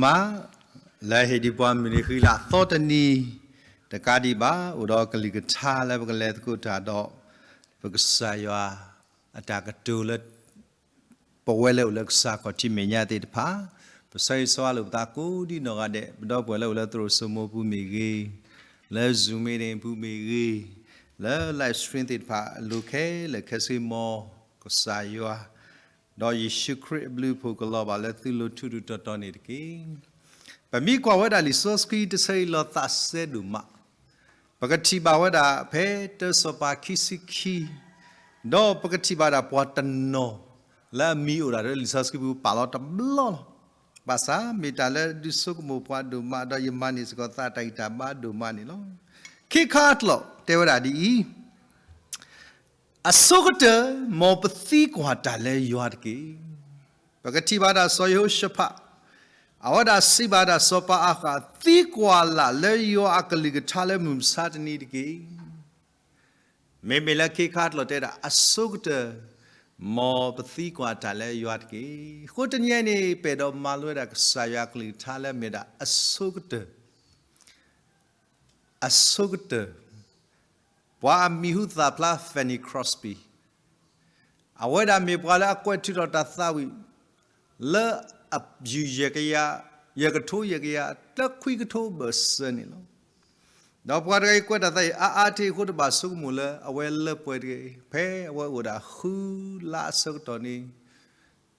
မး လၢဟ့ၣ်ဒံးပှၤမုၢ်နံၤဃံလၤအသီတနံၤ တကးဒံးဘၣ် အိၣ်ဒီးကလုၢ်ကထါလၢပကလဲၤသကိးတၢ်ဒီး ပကစၢ်ယွၤအတၢ်ကတိၤလၢ ပဝဲလၢအိၣ်လၢကစၢ်ခီၣ်ထံးမဲာ်ညါသ့ၣ်တဖၣ်, ပဆၢဂ့ၤဆၢဝါလိာ်ပသးကိးဒံနီၢ်ဂၤဒဲး, ပဒီပုၢ်ဝဲၢ်လၢအိၣ်လၢသရိာ်စိမိၤပူၤမ့ၢ်ဂ့ၤ, လၢ Zoom meeting ပူၤမ့ၢ်ဂ့ၤ, လၢ live stream သ့ၣ်တဖၣ်အလိၤခဲလၢာ်ခဲဆ့ မ်ကစၢ်ယွၤ ဒီးယ့ၣ်ၡူးခရံာ်အဘျုးအဖှိၣ်ကလီၤဘၣ်လၢသုလိၤထူၣ်ဒိၣ်တီၤတီၤန့ၣ်တက့ၢ်. ပမ့ၢ်ကွၢ်ဝဲဒၣ်လံာ်စီဆှံတဆၢအံၤလီၤသးစဲဒိၣ်မး, ပကထံၣ်ဘၣ်ဝဲဒၣ်ဖဲတၢစီၤပၤခံဆံခံ, ဒီးပကထံၣ်ဘၣ်ဒၣ်ပှၤတနီၤ လၢအမံၤအိၣ်ဒၣ်လၢလံာ်စီဆှံပူၤပာ်လီၤတဘျီလီၤ. ဘၣ်ဆၣ်မ့ၢ်တၢ်လၢဒုးဆိကမိၣ်ပှၤဒိၣ်မး ဒီးယမၤန့ၢ်စ့ၢ်ကီးသးတၢ်ဂံၢ်တၢ်ဘါဒိၣ်မးန့ၣ်လီၤ. ခ့ခါအကျိာ်တဲဝဲဒၣ်ဒ်အံၤ, အဆိကတၢၢ် မ်ပသံကွၢ်တၢ်လၢယွၤတက့ၢ်. ပကထံၣ်ဘၣ်တၢ်စီၤယဟိၤၡဖး, အဝဲဒၣ်စံးဘၣ်တၢ်စီၤပၤအၤဃး, သံကွၢ်လၢ်လၢယွၤအကလုၢ်ကထါလၢမုၢ်မဆါတနံၤတက့ၢ်. မ့မ့ၢ်လၢခ့ခါအကျိာ်တဲဒၣ်အဆိကတၢၢ်, မ်ပသံကွၢ်တၢ်လၢယွၤတက့ၢ်. အဃိတနံၤအံၤန့ၣ် ပအဲၣ်ဒိးမၤလိဝဲဒၣ်ကစၢ်ယွၤအကလုၢ်ကထါလၢအမ့ၢ်ဒၣ်အဆိကတၢၢ် အဆိကတၢၢ်, ပှၤအမံၤဟူသၣ်ဖျါ Fanny Crosby, အဝဲဒၣ်မ့ၢ်ပှၤလၢအကွဲးထုးထီၣ်တၢ်သးဝံၣ် လၢအယုၢ်ယဲၢ်ကယၤ, ယဲၢ်ကထိယဲၢ်ကယၤ တခွံကထိဘၢၣ်စၢၤန့ၣ်လီၤ. ဒီးပှၤတဂၤအံၤကွဲးတၢ်သးဝံၣ်အါအါထီၣ်အဃိ တဘၣ်ဆိကမိၣ်လၢအဝဲလၢပှဲၤတဂ့ၤ, ဖဲအဝဲအိၣ်ဒၣ်ဃုလါအဆၢကတီၢ်န့ၣ်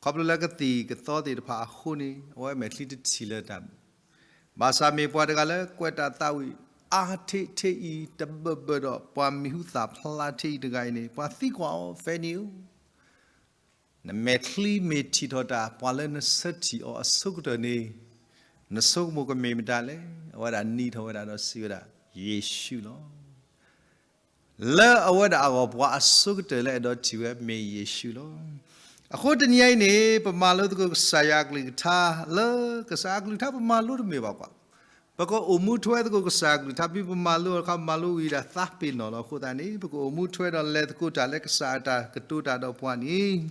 ခီဖျိလၢကသံၣ်ကသီသ့ၣ်တဖၣ်အဃိန့ၣ် အဝဲမဲာ်ချံတထံၣ်လၢၤတၢ်ဘၣ်. ဘၣ်ဆၣ်မ့ၢ်ပှၤတဂၤလၢကွဲးတၢ်သးဝံၣ်အါထီၣ်ထီၣ်အံၤ တဘၢၣ်ဘၢၣ်ဒီးပှၤမံၤဟူသၣ်ဖျါထီၣ်အံၤတဂၤအံၤန့ၣ် ပှၤသံကွၢ်အီၤ Fanny ဧၢ, နမဲာ်ချံမ့ၢ်ထံၣ်ထီၣ်တၢ် ပှၤလၢနဆၢထံၣ်အီၤအဆိကတၢၢ်န့ၣ် နဆိကမိၣ်ကမ့ၢ်မတၤလဲၣ်. အဝဲဒၣ်နံၤထီၣ်ဝဲဒၣ်ဒီးစံးဝဲဒၣ် ယ့ၣ်ၡူးလီၤ. လၢအဝဲဒၣ်အဂီၢ် ပှၤအဆိကတၢၢ်လၢအဲၣ်ဒိးထံၣ်ဝဲမ့ၢ်ယ့ၣ်ၡူးလီၤ. အဃိတနံၤအံၤန့ၣ် ပမၤလိသကိးကစၢ်ယွၤအကလုၢ်ကထါ လၢကစၢ်အကလုၢ်ကထါ ပမၤလိတမ့ၢ်ဘၣ်ကွၢ်, ပကအိၣ်မူထွဲသကိးကစၢ်အကလုၢ်ကထါ ပမၤလိအခါ မၤလိဝံၤဒၣ်သးပ့ၤနီၣ်လီၤ. အဃိသတးန့ၣ် ပကအိၣ်မူထွဲဒီးလဲၤသကိးတၢ်လၢကစၢ်အတၢ်ကတိၤတၢ်ဒီးပှၤန့ၣ်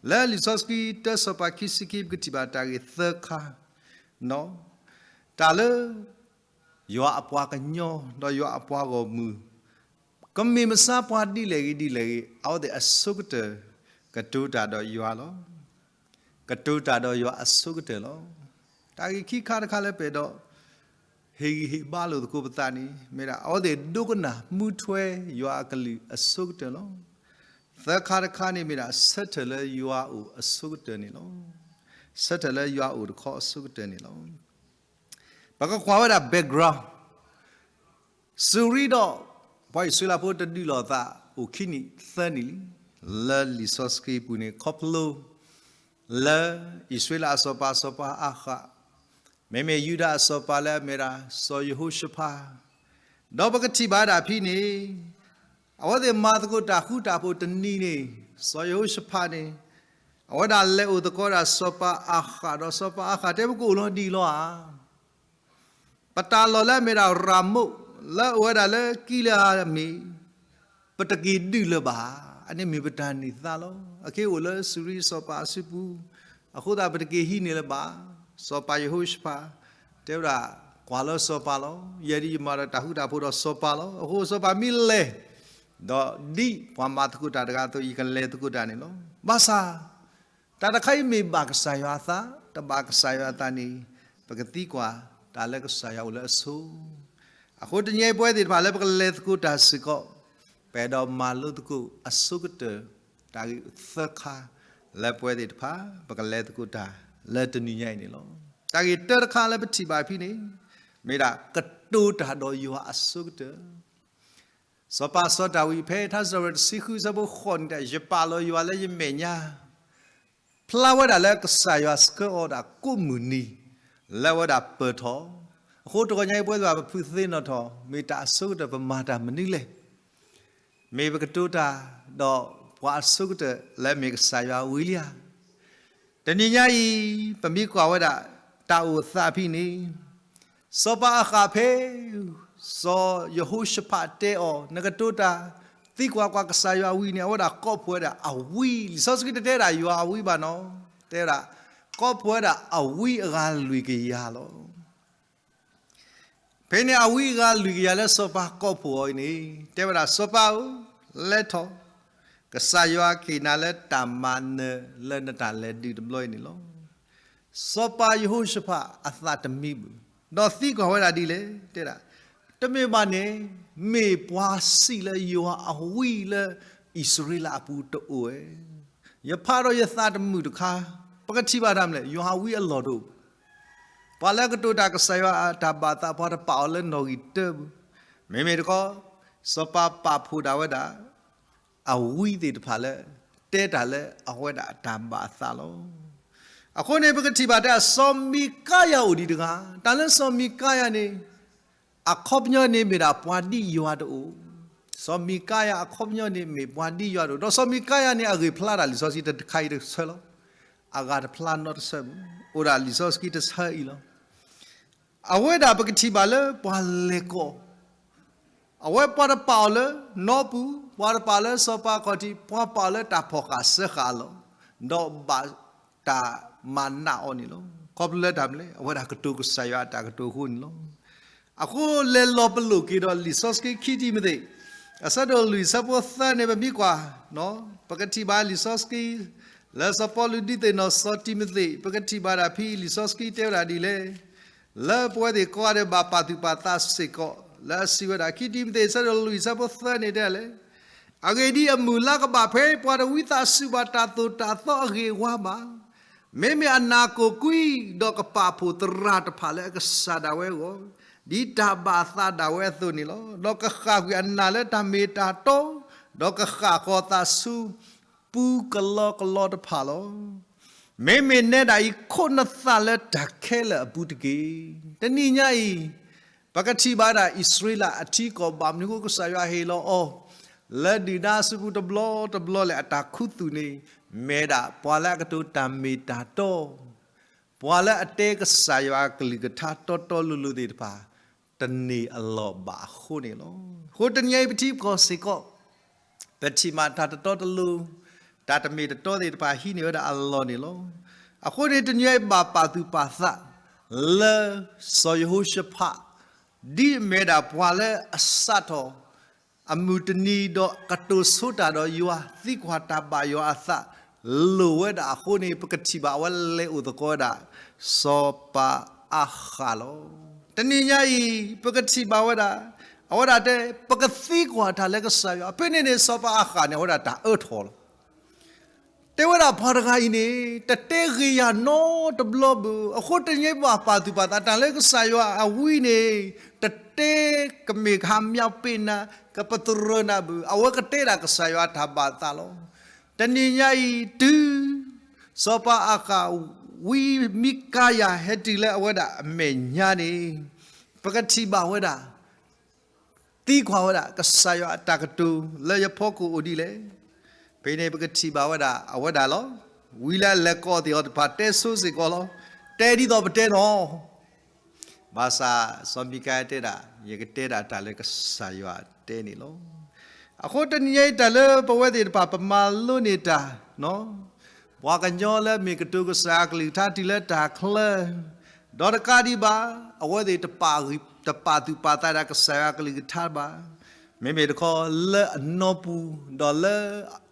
လၢလံာ်စီဆှံတၢစီၤပၤခံဆံခံ ပကထံၣ်ဘၣ်တၢ်ဂ့ၢ်သၢခါ တၢ်လၢ ယွၤအပှၤကညီ ဒီးယွၤအပှၤဂီၢ်မုၢ် ကမ့ၢ်မဆါပှၤဒ်လဲၣ်ဂ့ၤဒ်လဲၣ်ဂ့ၤ အဝဲသ့ၣ်အဆိကတၢၢ် ကတိၤတၢ်ဒီးယွၤလီၤ. ကတိၤတၢ်ဒီးယွၤအဆိကတၢၢ်လီၤ. တၢ်ဂ့ၢ်ခံခါတခါလၢပအဲၣ်ဒိး ဟ့ၣ်ဂံၢ်ဟ့ၣ်ဘါလိာ်သကိးပသးန့ၣ် မ့ၢ်ဒၣ် အဝဲသ့ၣ်ဒိကနၣ်မူထွဲယွၤအကလုၢ်အဆိကတၢၢ်လီၤ. သၢခါတခါန့ၣ်မ့ၢ်ဒၣ် ဆၢထၢၣ်လၢယွၤအိၣ်အဆိကတၢၢ်န့ၣ်လီၤ. ဆၢထၢၣ်လၢယွၤအိၣ်တခီအဆိကတၢၢ်န့ၣ်လီၤ. ပကကွၢ်ဝဲဒၣ် background စူၤရံဒီး ပှၤအံၣ်စရ့လးဖိတဒုးလိာ်သးအိၣ်ခံနံၣ်သၢနံၣ်လံ. လၢလံာ်စီဆှံပူၤန့ၣ် ခီဖျိ လၢအံၣ်စရ့လးအစီၤပၤ စီၤပၤအၤဃး, မ့မ့ၢ်ယူဒၤအစီၤပၤလၢအမ့ၢ်ဒၣ် စီၤယဟိၤၡဖး, ဒီးပကထံၣ်ဘၣ်ဒၣ်ဖဲန့ၣ် အဝဲသ့ၣ်မၤသကိးတၢ်ဃူတၢ်ဖိးတနံၤန့ၣ် စီၤယဟိၤၡဖးန့ၣ် အဝဲဒၣ်လဲၤအိၣ်သကိးဒၣ်စီၤပၤအၤဃး ဒီးစီၤပၤအၤဃးတဲ ပကအိၣ်လီၤဒ်အံၤလီၤဧါ. ပတၢ်လီၢ်လၢအမ့ၢ်ဒၣ်ရၤမိး လၢအအိၣ်ဝဲဒၣ်လၢကံလၤအၤဒ်မ့ၢ် ပတက့ၤဒုးလၢၤဘၣ်. အန့ၣ်မ့ၢ်ပတၢ်န့ၢ်သါလီၤ. အခဲအံၤအိၣ်လၢစူၤရံစီၤပၤအစုပူၤ, အဃိသတးပတက့ၤဟံးန့ၢ်လၢၤဘၣ်. စီၤပၤယဟိၤၡဖး တဲဝဲဒၣ် ကွၢ်လၢစီၤပၤလီၤ. ယဲဒၣ်ယမၤဒီးတၢ်ဃူတၢ်ဖိးဒီးစီၤပၤလီၤ. အဃိစီၤပၤမ့ၢ်လဲၤ ဒီးဒ်ပှၤမၤသကိးတၢ်တဂၤအသိး ယကလဲၤသကိးတၢ်န့ၣ်လီၤ. ဘၣ်ဆၣ် တၢ်တခါအံၤမ့ၢ်ဘၣ်ကစၢ်ယွၤအသး, တဘၣ်ကစၢ်ယွၤအသးန့ၣ် ပကသံကွၢ်တၢ်လၢကစၢ်ယွၤအိၣ်လၢအဆိ. အဃိတနံၤအံၤပဝဲသ့ၣ်တဖၣ်လၢပကလဲၤသကိးတၢ်စ့ၢ်ကီး ပအဲၣ်ဒိးမၤလိသကိးအဆိကတၢၢ် တၢ်ဂ့ၢ်သၢခါ လၢပဝဲသ့ၣ်တဖၣ် ပကလဲၤသကိးတၢ်လၢတနံၤညါအံၤန့ၣ်လီၤ. တၢ်ဂ့ၢ်တၢတခါလၢပထံၣ်ဘၣ်ဖဲန့ၣ် မ့ၢ်ဒၣ်ကတိၤတၢ်ဒီးယွၤအဆိကတၢၢ် စီၤပၤစီၤဒၤဝံး ဖဲထါစံးထီၣ်ပတြၢၤတဆံဃု အဆၢဖိဃိးန့ၣ် ယပာ်လီၤယွၤလၢယမဲာ်ညါ, ဖျါဝဲဒၣ်လၢကစၢ်ယွၤဆှၢအီၤဒၣ်ကိးမုၢ်နံၤ လၢအဝဲဒၣ်ပၢၢ်ထီၣ်. အဃိတဂီၤညါအံၤပဝဲသ့ၣ်တဖၣ် ပဖုသ့နီၣ်ထီၣ် မ့ၢ်တၢ်အဆိကတၢၢ်ပမၤတၢ်မနုၤလဲၣ်. မ့ၢ်ပကတိၤတၢ်ဒီးပှၤအဆိကတၢၢ် လၢအမ့ၢ်ကစၢ်ယွၤဝံၤလံဧါ. တနံၤညါအံၤ ပမ့ၢ်ကွၢ်ဝဲဒၣ် တၢ်အိၣ်သးဖဲန့ၣ် စီၤပၤအၤဃးဖဲ စီၤယဟိၤၡဖးတဲအီၤ နကတိၤတၢ် သံကွၢ်ကွၢ်ကစၢ်ယွၤဝံၤန့ၣ် အဝဲဒၣ်ကိးဖှိၣ်ဝဲဒၣ်အဝံ, လံာ်စီဆှံတတဲဒၣ်ယွၤအဝံဘၣ်နီၤ, တဲဝဲဒၣ် ကိးဖှိၣ်ဝဲဒၣ်အဝံအဂၤလွံၢ်ကယၤလီၤ. ဖဲန့ၣ်အဝံအဂၤလွံၢ်ကယၤလၢစီၤပၤကိးဖှိၣ်အီၤအံၤန့ၣ် တဲဝဲဒၣ် စီၤပၤဧၢ, လဲၤထီၣ်, ကစၢ်ယွၤကဟ့ၣ်နၤလၢတၢ်မၤနၢၤလၢနတၢ်လဲၤဒုးတဘျီအံၤန့ၣ်လီၤ. စီၤပၤယဟိၤၡဖးအသးတမံဘၣ်, ဒီးသံကွၢ်ဝဲဒၣ်ဒ်လဲၣ်, တဲဒၣ်, တမ့ၢ်ဘၣ်န့ၣ် မ့ၢ်ပှၤစံးလၢယွၤအဝံလၢအံၣ်စရ့လးအပူၤတအိၣ်ဧါ. ယဖးဒီးယသးတမုာ်တခါ, ပကထံၣ်ဘၣ်တၢ်မနုၤလဲၣ်, ယွၤအဝံအလီၢ်တအိၣ်ဘၣ်. ပှၤလၢအကတိၤတၢ်ကစၢ်ယွၤအတၢ်ဘၣ်သး ပှၤတပာ်အီၤလၢနီၣ်ဂံၢ်တၢဘၣ်. မ့မ့ၢ်တခီ စီၤပၤပာ်ဖှိၣ်ဒၣ်ဝဲဒၣ် အဝံသ့ၣ်တဖၣ်လၢ တဲတၢ်လၢအဝဲဒၣ်အတၢ်ဘၣ်အသးလီၤ. အဃိန့ၣ် ပကထံၣ်ဘၣ်တဲ စီၤမံၤကါယၤအိၣ်ဒံးတဂၤ, တၢ်လၢစီၤမံၤကါယၤန့ၣ် အခီပညီန့ၣ်မ့ၢ်ဒၣ်ပှၤဒ်ယွၤတအိၣ်, စီၤမံၤကါယၤအခီပညီန့ၣ်မ့ၢ်ပှၤဒ်ယွၤတအိၣ်, ဒီးစီၤမံၤကါယၤန့ၣ် အဂ့ၢ်ဖျါတၢ်လံာ်စီဆှံတခါအံၤတဆၢလီၤ. အဂၤတဖျါနီတဆၢဘၣ်, အိၣ်ဒၣ်လံာ်စီဆှံတဆၢအံၤလီၤ. အဝဲဒၣ်ပကထံၣ်ဘၣ်လၢပှၤလဲၤကိး အဝဲပှၤတပာ်အီၤလၢနီပူၤ, ပှၤတပာ်အီၤလၢစီၤပၤခီၣ်ထံး, ပှၤပာ်အီၤလၢတၢ်ဖီၣ်ဃာ်စၢဃာ်အလီၢ်, ဒီးဘၣ်တၢ်မၤနးအီၤန့ၣ်လီၤ. ခီဖျိလၢတၢ်မနုၤလဲၣ်, အဝဲဒၣ်ကတိၤကစၢ်ယွၤအတၢ်ကတိၤအဃိန့ၣ်လီၤ. အဃိလဲၤလီၤပလိာ်က့ၤဒီးလံာ်စီဆှံခံတံၤမသ့း အဆၢဒိၣ်လွံၢ်ဆၢဖိသၢန့ၣ် ပမ့ၢ်ကွၢ်, ပကထံၣ်ဘၣ်လံာ်စီဆှံ လၢစီၤပီလူးဒုးသ့ၣ်နီၣ်စီၤတံၤမသ့း, ပကထံၣ်ဘၣ်ဒၣ်ဖဲလံာ်စီဆှံတဲဝဲဒၣ်ဒ်လဲၣ် လၢပဝဲသ့ၣ်ကိးဂၤဒဲးဘၣ်ပာ်သူၣ်ပာ်သးစ့ၢ်ကီး, လၢအစံးဝဲဒၣ် ခံတံၤမသ့း အဆၢဒိၣ်လွံၢ်ဆၢဖိသၢန့ၣ်တဲလဲၣ်, အဂ့ၢ်ဒ်အံၤ, အမုၢ်လါကဘၣ်ဖဲပှၤတဝံသးစူၤဘၣ်တၢ်သိၣ်တၢ်သီအဂ့ၢ်အဝါဘၣ်. မ့မ့ၢ်အနၢ်ကိၢ်ကွံ ဒီးကပာ်ဖှိၣ်သရၣ်တဖၣ်လၢအကစၢ်ဒၣ်ဝဲအဂီၢ်, ဒ်တၢ်ဘၣ်အသးဒၣ်ဝဲအသိးန့ၣ်လီၤ. ဒီးကဃၣ်ကွံာ်အနၢ်လၢတၢ်မ့ၢ်တၢ်တီ, ဒီးကဃၣ်ဃီၤသးဆူ ပူကလီကလီတဖၣ်လီၤ. မ့မ့ၢ်နဲဒၣ်အံၤ ခိးနသးလၢတၢ်ခဲလၢာ်အပူၤတက့ၢ်. တနံၤညါအံၤ ပကထံၣ်ဘၣ်ဒၣ်အံၣ်စရ့လးအထံကီၢ် ဘၣ်မနုၤအဃိကစၢ်ယွၤဟ့ၣ်လီၤအီၤ လၢဒုၣ်ဒါအစုပူၤတဘျီတဘျီလဲၣ် အတၢ်ခူသူၣ်န့ၣ် မ့ၢ်ဒၣ်ပှၤလၢအကတိၤတၢ်မ့ၢ်တၢ်တီ ပှၤလၢအတဲကစၢ်ယွၤအကလုၢ်ကထါတီတီလိၤလိၤသ့ၣ်တဖၣ် တန့ၢ်အလီၢ်ဘၣ်အဃိန့ၣ်လီၤ. အဃိတနံၤအံၤပထံပကီၢ်စ့ၢ်ကီး ပထံၣ်မးတၢ်တတီတလိၤ, တၢ်တမ့ၢ်တတီသ့ၣ်တဖၣ်ဟံးန့ၢ်ဝဲဒၣ်အလီၢ်န့ၣ်လီၤ. အဃိန့ၣ်တနံၤအံၤဘၣ်ပာ်သူၣ်ပာ်သး လၢစီၤယဟိၤၡဖး ဒ်အမ့ၢ်ဒၣ်ပှၤလၢအစးထီၣ် အမုၢ်တနံၤဒီးကတိၤဆိတၢ်ဒီးယွၤ သံကွၢ်တၢ်ဘၣ်ယွၤအသး လိၣ်ဝဲဒၣ်အဃိန့ၣ် ပကထံၣ်ဘၣ်အဝဲလဲၤအိၣ်သကိးဝဲဒၣ် စီၤပၤအၤဃးလီၤ. တနံၤညါအံၤ ပကထံၣ်ဘၣ်ဝဲဒၣ် အဝဲဒၣ်တဲ ပကသံကွၢ်တၢ်လၢကစၢ်ယွၤ ဖဲန့ၣ်န့ၣ် စီၤပၤအၤဃးန့ၣ် အဝဲဒၣ်တၢ်အၢထီၣ်လီၤ. တဲဝဲဒၣ်ပှၤတဂၤအံၤန့ၣ် တတဲဂ့ၢ်ယၤနီတဘျီဘၣ်. အဃိတနံၤအံၤဘၣ်ပာ်သူၣ်ပာ်သး တၢ်လၢကစၢ်ယွၤအဝံန့ၣ် တတဲကမ့ၢ်ကဟးမၠါပ့ၤနၤ ကပတြၢၤနၤဘၣ်. အဝဲကတဲဒၣ်ကစၢ်ယွၤတၢ်ဘၣ်သးလီၤ. တနံၤညါအံၤတုၤ စီၤပၤအၤဃး ဝံမံကၤယၤဟဲတုၤလၢအဝဲဒၣ်အမဲာ်ညါန့ၣ် ပကထံၣ်ဘၣ်ဝဲဒၣ် သံကွၢ်ဝဲဒၣ် ကစၢ်ယွၤအတၢ်ကတိၤလၢယဖီခိၣ်အိၣ်ဒ်လဲၣ်. ဖဲန့ၣ်ပကထံၣ်ဘၣ်ဝဲဒၣ်အဝဲဒၣ်လီၤ. ဝံလၢအလဲၤကိးသ့ၣ်အီၤတဖၣ်တဲဆိစ့ၢ်ကီးလီၤ. တဲဒ်သိးပတဲနီၤ ဘၣ်ဆၣ်စီၤမံၤကၤယၤတဲဒၣ် ယကတဲဒၣ်တၢ်လၢကစၢ်ယွၤတဲန့ၣ်လီၤ. အဃိတနံၤညါအံၤတၢ်လၢပဝဲသ့ၣ်တဖၣ်ပမၤလိန့ၢ်တၢ် ပှၤကညီလၢမ့ၢ်ကတိၤကစၢ်အကလုၢ်ကထါတုၤလၢတၢ်ချၢ ဒီးတကးဒံးဘၣ် အဝဲသ့ၣ်တပာ်ဂံၢ် တပာ်သူၣ်ပာ်သးဒၣ်ကစၢ်ယွၤအကလုၢ်ကထါဘၣ်. မ့မ့ၢ်တခီ လၢအနီပူၤ ဒီးလၢ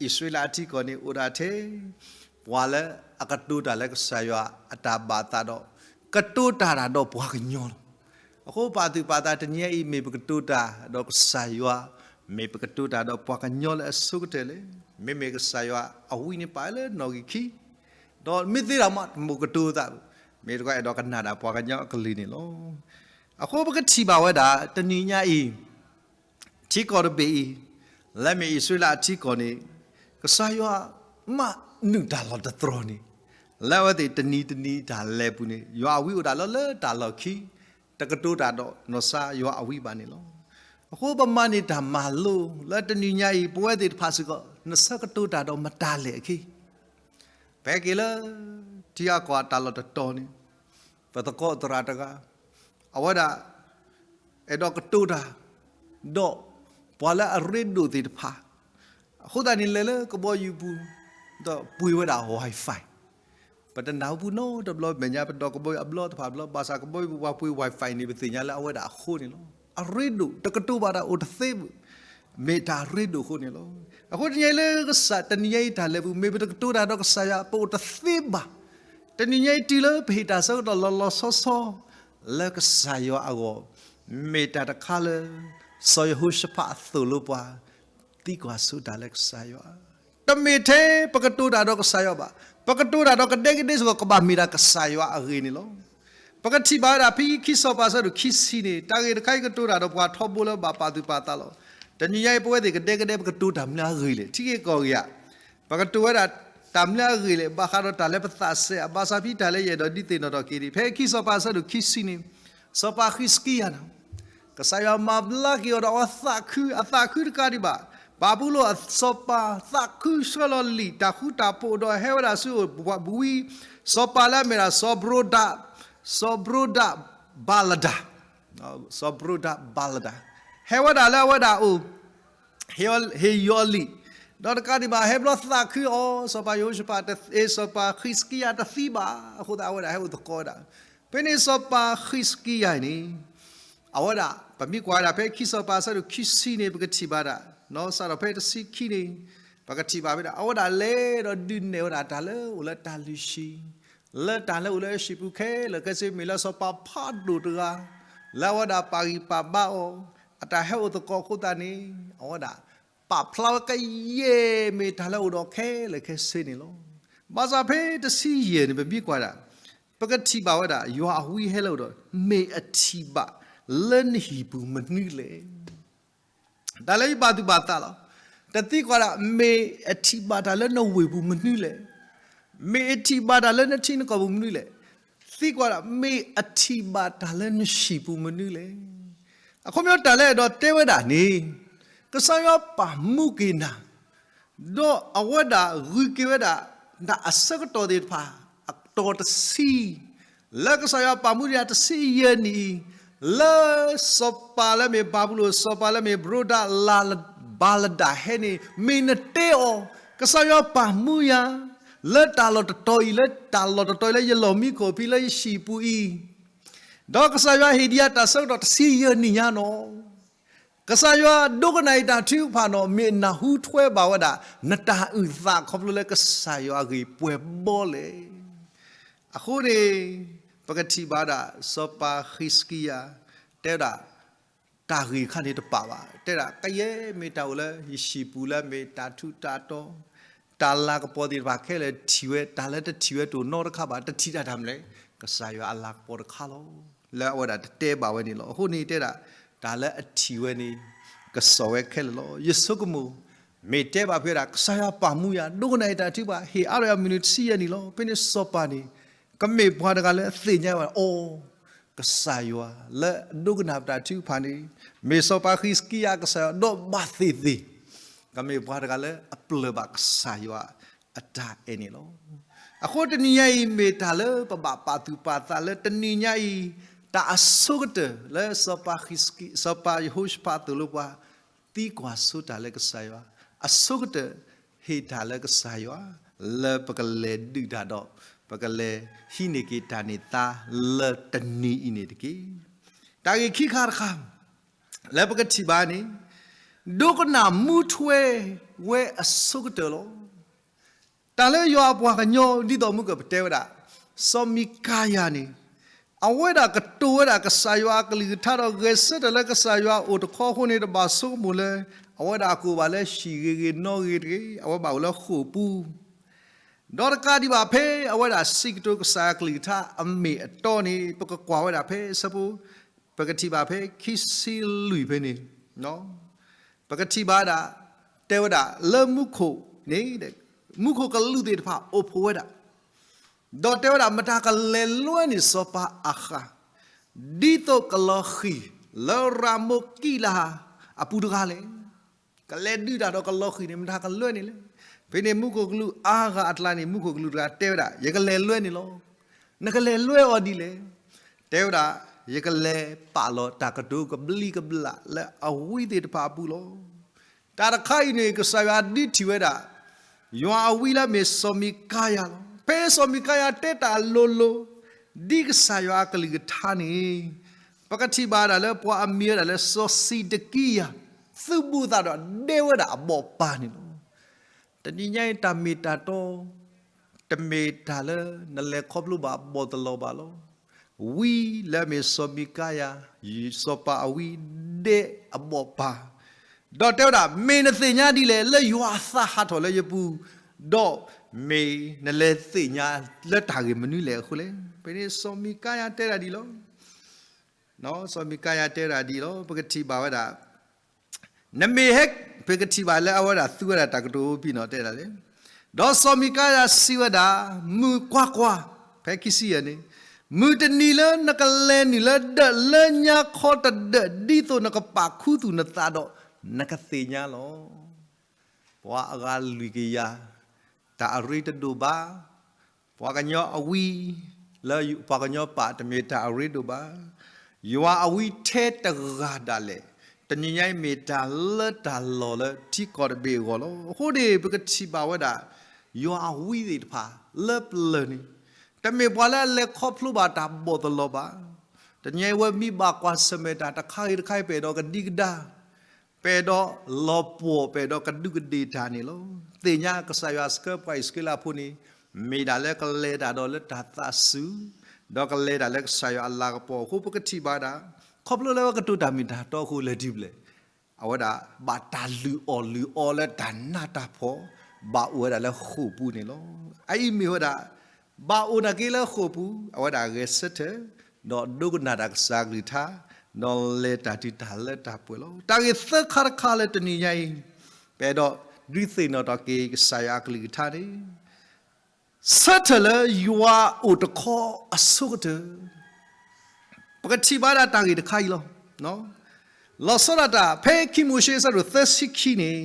အံၣ်စရ့လးအထံကီၢ်န့ၣ် အိၣ်ဒၣ်ထဲ ပှၤလၢအကတိၤတၢ်လၢကစၢ်ယွၤအတၢ်ဘၣ်သးဒီး ကတိၤတၢ်တၢ်ဒီးပှၤကညီလီၤ. အဃိပာ်သူၣ်ပာ်သးတနံၤအံၤ မ့ၢ်ပကတိၤတၢ်ဒီးကစၢ်ယွၤ မ့ၢ်ပကတိၤတၢ်ဒီးပှၤကညီလၢအဆိကတၢၢ်လဲၣ်. မ့မ့ၢ်ကစၢ်ယွၤအဝံန့ၣ်ပာ်လၢနီၣ်ဂံၢ်ခံ ဒီးမ့ၢ်သ့ဒၣ်မး တမ့ၢ်ကတိၤသးဘၣ်. မ့ၢ်တခီအဲၣ်ဒိးကနၣ်ဒၣ်ပှၤကညီအကလုၢ်န့ၣ်လီၤ. အဃိပကထံၣ်ဘၣ်ဝဲဒၣ် တနံၤညါအံၤ ထံကီၢ်တဘ့ၣ်အံၤ လၢမ့ၢ်အံၣ်စရ့လးအထံကီၢ်န့ၣ် ကစၢ်ယွၤမၤနုာ်တၢ်လီၢ်တတြီၤန့ၣ် လၢအဝဲသ့ၣ်တနံၤတနံၤတၢ်လဲၤပူၤန့ၣ် ယွၤအဝံအိၣ်ဒၣ်လၢလၢတၢ်လီၢ်ခံ တကတိၤတၢ်ဒီးနီၢ်စၢ်ယွၤအဝံဘၣ်န့ၣ်လီၤ. အဃိပမၤန့ၢ်တၢ်မၤလိလၢတနံၤညါအံၤ ပဝဲသ့ၣ်တဖၣ်စ့ၢ်ကီး နဆၢကတိၤတၢ်ဒီးမတၤလဲၣ်အခံ ပဟဲက့ၤလၢ ထံဂၤကီၢ်ဂၤတၢ်လီၢ်တတီၤန့ၣ် ပသကိးသရၣ်တဂၤ အဝဲဒၣ် အဲၣ်ဒိးကတိၤတၢ် ဒီးပှၤလၢအရ့ဒိၣ်သ့ၣ်တဖၣ် အဃိသတးန့ၣ် လဲၤလၢကဘီယူၤပူၤ ဒီးပှ့ၤဝဲဒၣ် Wi-Fi ဖဲ ပတနၢ်ဟူပူနီတဘျီမဲာ်ညါ ပဒီးကဘီယူၤအဘျီတဖၣ်ဘျီ ဘၣ်ဆၣ်ကဘီယူၤပပှၤပှ့ၤ Wi-Fi န့ၣ် ပသ့ၣ်ညါလၢအဝဲဒၣ်အဃိန့ၣ်လီၤ. အရ့ဒိၣ် တကတိၤဘၣ်တၢ်အိၣ်တသ့ဘၣ်, မ့ၢ်တၢ်ရ့ဒိၣ်အဃိန့ၣ်လီၤ. အဃိတနံၤအံၤလၢကစၢ် တနံၤညါအံၤတၢ်လဲၤပူၤ မ့ၢ်ပတကတိၤတၢ်ဒီးကစၢ်ယွၤ ပအိၣ်တသ့ဘၣ်. တနံၤညါအံၤတုၤလၢပဟ့ၣ်တၢ်ဆၢကတီၢ်လီၤလီၤဆီဆီ လၢကစၢ်ယွၤအဂီၢ်, မ့ၢ်တၢ်တခါလၢ စီၤယဟိၤၡဖးအသိၣ်လိပှၤ သံကွၢ်ဆိတၢ်လၢကစၢ်ယွၤ, တမ့ၢ်ထဲပကတိၤတၢ်ဒီးကစၢ်ယွၤဘၣ်, ပကတိၤတၢ်ဒီးကဒဲကဒဲစ့ၢ်ကီး ကဘၣ်မ့ၢ်ဒၣ်ကစၢ်ယွၤအဂ့ၢ်န့ၣ်လီၤ. ပကထံၣ်ဘၣ်ဝဲဒၣ် ဖဲခံစီၤပၤအဆၢဒိၣ်ခံဆံန့ၣ် တၢ်ဂ့ၢ်တခါအံၤကတိၤတၢ်ဒီးပှၤထီဘိလၢဘၣ်ပာ်သူၣ်ပာ်သးလီၤ. တနံၤညါအံၤပဝဲသ့ၣ်ကဒဲကဒဲ ပကတိၤတၢ်မနုၤအဂ့ၢ်လဲၣ် ထံဂ့ၢ်ကီၢ်ဂ့ၢ်ဧါ. ပကတိၤဝဲဒၣ်တၢ်မနုၤအဂ့ၢ်လဲၣ် ဘၣ်ဃးဒီးတၢ်လၢပသးစဲအဘၣ်ဆၣ်ဖဲတၢ်လၢယအဲၣ်ဒိးဒုးသ့ၣ်နီၣ်ထီၣ်က့ၤန့ၣ် ဖဲခံစီၤပၤအဆၢဒိၣ်ခံဆံန့ၣ် စီၤပၤဃံးစကံယၤန့ၣ် ကစၢ်ယွၤမၤဘျါက့ၤအီၤဒီးအဝဲသးခု အသးခုတကးဒံးဘၣ်. ဘၤဘူလိၣ်အစီၤပၤသးခုဆှၢလီၤလံာ်တၢ်ဃူတၢ်ဖိးဒီးဟဲဝဲဒၣ်ဆူ ဝံ စီၤပၤလၢအမ့ၢ်ဒၣ် စီၤဘြိဒၣ်, စီၤဘြိဒၣ်ဘၤလဒၣ်, စီၤဘြိဒၣ်ဘၤလဒၣ် ဟဲဝဲဒၣ်လၢအဝဲဒၣ်အိၣ် ဟ့ၣ်ယီၤလံာ်, ဒီးတကးဒံးဘၣ် ဟဲဘျီသးခုအီၤ စီၤပၤယဟိၤၡဖး စီၤပၤဃံးစကံယၤတသံဘၣ်. အဃိသတးအဝဲဒၣ်ဟဲအိၣ်သကိးဝဲဒၣ်. ဖဲန့ၣ်စီၤပၤဃံးစကံယၤန့ၣ် အဝဲဒၣ် ပမ့ၢ်ကွၢ်ဝဲဒၣ်ဖဲခံစီၤပၤအဆၢဒိၣ်ခံဆံန့ၣ် ပကထံၣ်ဘၣ်ဒၣ် စးထီၣ်ဖဲတဆံခံန့ၣ် ပကထံၣ်ဘၣ်ဖဲဒၣ် အဝဲဒၣ်လဲၤဒီးဒုးနဲၣ်ဝဲဒၣ်တၢ်လၢအိၣ်လၢတၢ်လုၢ်ဟံၣ် လၢတၢ်လၢအိၣ်လၢဟံၣ်ပူၤခဲလၢာ်ခဲဆ့ မ့ၢ်လၢစီၤပၤဖးဒိၣ်တဂၤ လၢအဝဲဒၣ်ပာ်ဂံၢ်ပာ်ဘါအီၤ အတၢ်ဟဲအိၣ်သကိးအဃိသတးန့ၣ် အဝဲဒၣ် ပာ်ဖျါဝဲကယဲၢ်မ့ၢ်တၢ်လၢအိၣ်ဒီးခဲလၢာ်ခဲဆ့န့ၣ်လီၤ. ဘၣ်ဆၣ်ဖဲတဆံယဲၢ်န့ၣ် ပမ့ၢ်ကွၢ်ဒၣ် ပကထံၣ်ဘၣ်ဝဲဒၣ် ယွၤအဝံဟဲလၢအိၣ်ဒီး မ့ၢ်အထံၣ်ဘၣ်လၢနဟံၣ်ပူၤမနုၤလဲၣ်. တၢ်လၢယဘၣ်သူၣ်ဘၣ်သးလီၤ. တသံကွၢ်ဒၣ် မ့ၢ်အထံၣ်ဘၣ်တၢ်လၢနဝ့ၢ်ပူၤမနုၤလဲၣ်. မ့ၢ်အထံၣ်ဘၣ်တၢ်လၢနထံနကီၢ်ပူၤမနုၤလဲၣ်. သံကွၢ်ဒၣ် မ့ၢ်အထံၣ်ဘၣ်တၢ်လၢနဟံၣ်ပူၤမနုၤလဲၣ်. အခီပညီတၢ်လၢအဲၣ်ဒိးတဲဝဲဒၣ်န့ၣ် ကစၢ်ယွၤပာ်မူက့ၤနၤ ဒီးအဝဲဒၣ်ဂုၤက့ၤဝဲဒၣ် နတၢ်အဆၢကတီၢ်သ့ၣ်တဖၣ် အတီၤတဆံ လၢကစၢ်ယွၤပာ်မူဒံးတဆံယဲၢ်နံၣ်အံၤ လၢစီၤပၤလၢမ့ၢ်ဘၤဘူလိၣ် စီၤပၤလၢမ့ၢ်ဘြိဒၣ်လၤ ဘၤလဒၣ်ဟဲန့ၣ် မ့ၢ်နတဲအီၤ ကစၢ်ယွၤပာ်မူယၤ လၢတၢ်လီၢ်တတီၤအံၤ လၢတၢ်လီၢ်တတီၤအံၤ လၢယလီၢ်မံခိၣ်ဖဲလၢယဟံၣ်ပူၤအံၤ ဒီးကစၢ်ယွၤဟ့ၣ်ဒံးယၤတၢ်ဆၢကတီၢ်တဆံယဲၢ်နံၣ်ညါနီၤ ကစၢ်ယွၤဒိကနၣ်အံၤတၢ်ထုကဖၣ်နီၤ မ့ၢ်နၢ်ဟူထွဲဘၣ်ဝဲဒၣ် နတၢ်အုၣ်သးခီဖျိလၢကစၢ်ယွၤအဂ့ၢ်ပှဲၤဘီလဲၣ်. အဃိန့ၣ် ပကထံၣ်ဘၣ်ဒၣ် စီၤပၤဃံးစကံယၤ တဲဝဲဒၣ် တၢ်ဂ့ၢ်ခါန့ၣ်တပာ်ဘၣ် တဲဒၣ် ကယဲၢ်မ့ၢ်တၢ်အိၣ်လၢယဟံၣ်ပူၤလၢမ့ၢ်တၢ်ထူးတၢ်တီၤ တၢ်လၤကပီၤသ့ၣ်တဖၣ်ခဲလၢာ်ထံၣ်ဝဲ တၢ်လၢတထံၣ်ဝဲတအိၣ်နီတခါဘၣ် တထံၣ်တၢ်တၢ်မနုၤလဲၣ် ကစၢ်ယွၤအလၤကပီၤတခါလီၤ လၢအဝဲဒၣ်တတဲဘၣ်ဝဲန့ၣ်လီၤ. အဃိန့ၣ်တဲဒၣ် တၢ်လၢအထံၣ်ဝဲန့ၣ် ကစီၣ်ဝဲခဲလၢာ်လီၤ. ယဆိကမိၣ် မ့ၢ်တဲဘၣ်ဖဲဒၣ် ကစၢ်ယွၤပာ်မူယၤ ဒိကနၣ်အံၤတၢ်ထုကဖၣ် ဟ့ၣ်အါထီၣ်ယၤမုၢ်နံၤတဆံယဲၢ်နံၣ်လီၤ. ဖဲန့ၣ်စီၤပၤန့ၣ် ကမ့ၢ်ပှၤတဂၤလၢအသ့ၣ်ညါဘၣ် အိ ကစၢ်ယွၤလၢအဒိကနၣ်ပတၢ်ထုကဖၣ်န့ၣ် မ့ၢ်စီၤပၤဃံးစကံယၤကစၢ်ယွၤဒီးဘၣ်သ့ၣ်သ့ၣ် ကမ့ၢ်ပှၤတဂၤလၢအပျၢၢ်ဘၣ်ကစၢ်ယွၤအတၢ်အဲၣ်န့ၣ်လီၤ. အဃိတနံၤညါအံၤ မ့ၢ်တၢ်လၢပဘၣ်ပာ်သူၣ်ပာ်သးလၢတနံၤညါအံၤ တၢ်အဆိကတၢၢ်လၢစီၤပၤဃံးစကံ စီၤပၤယဟိၤၡဖးသိၣ်လိပှၤ သံကွၢ်ဆိတၢ်လၢကစၢ်ယွၤ အဆိကတၢၢ် ဟ့ၣ်တၢ်လၢကစၢ်ယွၤ လၢပကလဲၤဒုးတၢ်ဒီး ပကလဲၤဟံးန့ၢ်က့ၤတၢ်န့ၢ်သါလၢတနံၤအံၤန့ၣ်တက့ၢ်. တၢ်ဂ့ၢ်ခံခါတခါ လၢပကထံၣ်ဘၣ်န့ၣ် ဒိကနၣ်မူထွဲဝဲအဆိကတၢၢ်လီၤ. တၢ်လၢယွၤအပှၤကညီ ဒ်သိးမုၢ်ကပတဲဝဲဒၣ် စီၤမံကၤယၤန့ၣ် အဝဲဒၣ်ကတိၤဝဲဒၣ်ကစၢ်ယွၤအကလုၢ်ကထါဒီး ဂဲၤဆၢထၢၣ်လၢကစၢ်ယွၤအိၣ်တခီအဃိန့ၣ် တဘၣ်ဆိကမိၣ်လၢ အဝဲဒၣ်ကအိၣ်ဘၣ်လၢဟံၣ်ဂ့ၤဂ့ၤနီၢ်ဂ့ၤတဂ့ၤ, အဝဲဘၣ်အိၣ်လၢဃိာ်ပူၤ ဒီးတကးဒံးဘၣ်ဖဲအဝဲဒၣ်စံးကတိၤကစၢ်ယွၤအကလုၢ်ကထါအမ့ၢ်အတီန့ၣ် ပကကွၢ်ဝဲဒၣ်ဖဲဆၢဖိ ပကထံၣ်ဘၣ်ဖဲခံဆံလွံၢ်ဖဲန့ၣ် ပကထံၣ်ဘၣ်ဒၣ် တဲဝဲဒၣ်လၢမူခိၣ်န့ၣ် မူခိၣ်ကလူးသ့ၣ်တဖၣ်အိၣ်ဖှိၣ်ဝဲဒၣ်, ဒီးတဲဝဲဒၣ် မတၤကလဲၤလွဲန့ၢ်စီၤပၤအၤဃး ဒ်သိးကလီၤဃံၤလၢရၤမိၢ်ကံးလးအပူၤတဂၤလဲၣ်. ကလဲၤဒုးတၢ်ဒီးကလီၤဃံၤန့ၣ် မတၤကလဲၤလွဲန့ၣ်လဲၣ်. ဖဲန့ၣ်မူခိၣ်ကလူးအါဂၤအကျါန့ၣ် မူခိၣ်ကလူးတဂၤတဲဝဲဒၣ် ယကလဲၤလွဲန့ၣ်လီၤ. နကလဲၤလွဲအီၤဒ်လဲၣ်. တဲဝဲဒၣ် ယကလဲၤပာ်လီၤတၢ်ကတိၤကဘျံးကဘျၣ်လၢအဝံသ့ၣ်တဖၣ်အပူၤလီၤ. တၢ်တခါအံၤန့ၣ် ကစၢ်ယွၤဒုးထံၣ်ဝဲဒၣ် ယွၤအဝံလၢအမ့ၢ်စီၤမံကၤယၤလီၤ. ဖဲစီၤမံကၤယၤတဲတၢ်အလိၤလိၤ, ဒ်ကစၢ်ယွၤအကလုၢ်ကထါန့ၣ်, ပကထံၣ်ဘၣ်ဒၣ်လၢပှၤအမံၤဝဲဒၣ်လၢစီၤစံးဒကံယၤ, သုးဘူးသးဒီးဒဲဝဲဒၣ်အဘီၣ်ပၤန့ၣ်လီၤ. တနံၤညါအံၤတၢ်မ့ၢ်တၢ်တီ, တမ့ၢ်တၢ်လၢနလဲၤခီဖျိဘၣ်အဘီၣ်တလီၤဘၣ်လီၤ. ဝံလၢအမ့ၢ်စီၤမံကၤယၤ, စီၤပၤအဝံဒဲအဘီၣ်ပၤ, ဒီးတဲဝဲဒၣ် မ့ၢ်နသ့ၣ်ညါဒ်လဲၣ် လၢယွၤအသးဟးထီၣ်လၢယပူၤ, ဒီးမ့ၢ်နလဲၤသ့ၣ်ညါလၢတၢ်ဂ့ၢ်မနုၤလဲၣ်အဃိလဲၣ်. ဖဲန့ၣ်စီၤမံကၤယၤတဲဒၣ်ဒ်လီၤ. စီၤမံကၤယၤတဲဒၣ်ဒ်လီၤ. ပကထံၣ်ဘၣ်ဝဲဒၣ် နမ့ၢ်ဟဲ, ပကထံၣ်ဘၣ်လၢအဝဲဒၣ်သူဝဲဒၣ်တၢ်ကတိၤဖဲန့ၣ်တဲဒၣ်လဲၣ်. ဒီးစီၤမံကၤယၤစံးဝဲဒၣ်, မုၢ်ကွၢ်ကွၢ်, ဖဲခံဆံယဲၢ်န့ၣ်, မုၢ်တနံၤလၢနကလဲၤနုာ်လၢဒၢးလၢညါခီတဒၢး ဒ်သိးနကပာ်ခူသူၣ်နသးဒီး နကသ့ၣ်ညါလီၤ. ပှၤအဂၤလွံၢ်ကယၤ, တၢ်အရ့တဒိၣ်ဘၣ်. ပှၤကညီအဝံ, လၢပှၤကညီပာ်တမ့ၢ်တၢ်အရ့ဒိၣ်ဘၣ်. ယွၤအဝံထဲတဂၤဒၣ်လဲာ်, တနံၤညါအံၤမ့ၢ်တၢ်လၢတၢ်လီၢ်လၢထံကီၢ်တဘ့ၣ်အဂီၢ်လီၤ. အဃိန့ၣ် ပကထံၣ်ဘၣ်ဝဲဒၣ်, ယွၤအဝံသ့ၣ်တဖၣ်လၢပျၢၤန့ၣ်, တမ့ၢ်ပှၤလၢအလဲၤခီဖျိဘၣ်တၢ်ဘီၣ်တလီၤဘၣ်. တနံၤညါအံၤဝဲမ့ၢ်ဘၣ်ကွၢ်ဆၢၣ်မဲာ်တၢ်တခါဂ့ၤတခါအံၤ ပအဲၣ်ဒိးကဒံကဒါ ပအဲၣ်ဒိးလီၤပှီၢ် ပအဲၣ်ဒိးကဒူးကဒ့ၣ်တၢ်န့ၣ်လီၤ. သ့ၣ်ညါကစၢ်ယွၤဆှၢပှၤအံၣ်စရ့လးဖိန့ၣ်, မ့ၢ်ဒၣ်လၢကလဲၤတၢ်ဒီးလၢတၢ်သးစူၤ, ဒီးကလဲၤတၢ်လၢကစၢ်ယွၤအလၤကပီၤအဃိ ပကထံၣ်ဘၣ်ဒၣ်, ခီဖျိလၢဝဲကတိၤတၢ်မ့ၢ်တၢ်တီအဃိလဲၤတုၤဖဲလဲၣ်, အဝဲဒၣ်ဘၣ်တၢ်လုၢ်အီၣ်လုၢ်အီလၢတၢ်နးတၢ်ဖှီၣ်, ဘၣ်အိၣ်ဝဲဒၣ်လၢဃိာ်ပူၤန့ၣ်လီၤ. အအံၤမ့ၢ်ဝဲဒၣ် ဘၣ်အိၣ်နာ်က့လၢဃိာ်ပူၤ, အဝဲဒၣ်ဂဲၤဆၢထၢၣ်, ဒီးဒိကနၣ်တၢ်ကစၢ်အကလုၢ်ကထါ, ဒီးလဲၤတၢ်တုၤတၢ်လၢတၢ်ပှဲၤလီၤ. တၢ်ဂ့ၢ်သၢခါတခါလၢတနံၤညါအံၤ, ပအဲၣ်ဒိးဒုးသ့ၣ်နီၣ်ထီၣ်က့ၤကစၢ်ယွၤအကလုၢ်ကထါန့ၣ်, ဆၢထၢၣ်လၢယွၤအိၣ်တခီအဆိကတၢၢ် ပကထံၣ်ဘၣ်ဒၣ်တၢ်ဂ့ၢ်တခါအံၤလီၤ. လီၤဆီဒၣ်တၢ် ဖဲခံမိၤၡ့အဆၢဒိၣ်သၢဆံခံန့ၣ်,